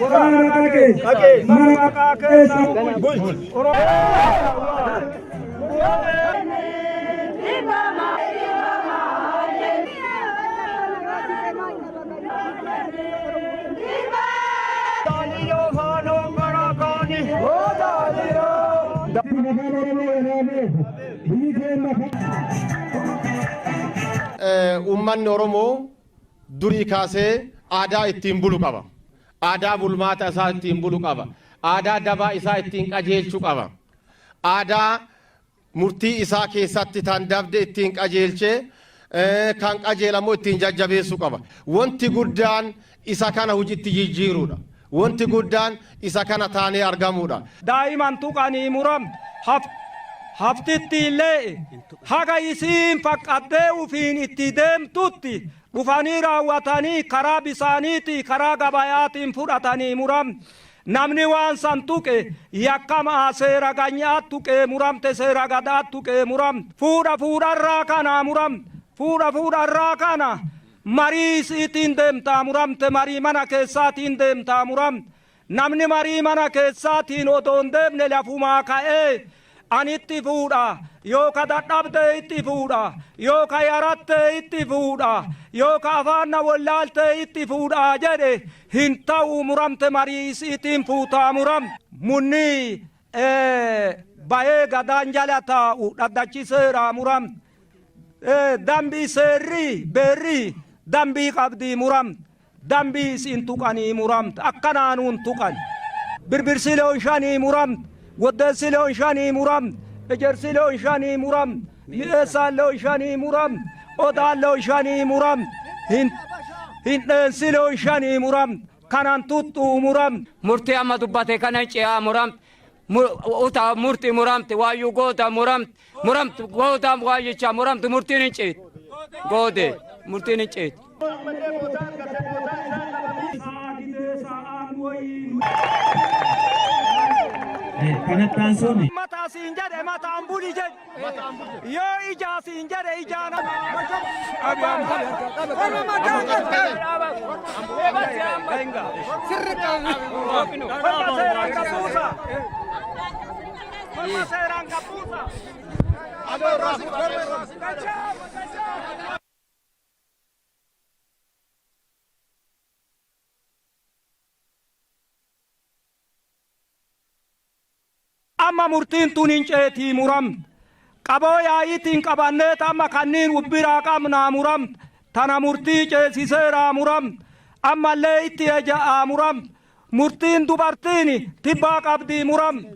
Waraana dhaqee. Mana maqaa keessa bulchi. Uummanni Oromoo durii kaasee aadaa ittiin bulu qaba. Aadaa bulmaata isaa ittiin bulu qaba. Aadaa dabaa isaa ittiin qajeelchu qaba. Aadaa murtii isaa keessatti tan dabde ittiin qajeelchee kan qajeelamu ittiin jajjabeessuu qaba. Wanti guddaan isa kana hojiitti jijjiiruudha. Wanti guddaan isa kana taanee argamuudha. Daa'iman tuqanii muram haftitti illee haga isiin faqqaddee ufiin itti deemtutti dhufanii raawwatanii karaa bisaaniitii karaa gabayaatiin fudhatanii muram. Namni waan san tuqe yakkamaa seera ganyaa tuqee muramte, seera gadaa tuqee muram. Fuudha fuudharraa kana muram. Fuudha fuudharraa kana marii isiitiin deemtaa muramte, marii mana keessaatiin deemtaa muramte. Namni marii mana keessaatiin odoo hin deemne lafumaa ka'ee ani itti fuudha, yoo ka dadhabdee itti fuudha, yoo ka yarattee itti fuudha, yoo ka afaan na wallaaltee itti fuudha jedhe hin ta'u muramte, marii isiitiin fuutaa muramte. Munni bahee gadaan jala taa'u dhaddachiseera muramte. Dambii seerrii beerrii dambii qabdii muramte. Dambii isin tuqanii muramte, akkanaanuun tuqan. Birbirsi loon shanii muramte, woddeessi loon shanii muramte, ejersi loon shanii muramte, mi'eessaan loon shanii muramte, odaan loon shanii muramte, hindheensi loon shanii muramte, kanan tuttuu muramte. Murtii amma dubbate kana ce'aa muramte. Utaa murtii muramte, waayyuu goota muramte, muramte goota waayyichaa muramte, murtiin hin ceetu. Goode murtiin hin ceetu. Kanatti aansuun Mataa siin jedhe mataan buli jedhe. Yoo ijaa siin jedhe ijaan. Korma seeraan qabuusa. Korma seeraan qabuusa. Amma murtiin tun hin ceetii muramte. Qaboo yaa'iitiin qabanneet amma kanniin ubbiraa qabnaa muramte. Tana murtii ceesiseeraa muramte. Ammallee itti eja'aa muramte. Murtiin dubartiin tibbaa qabdii muramte.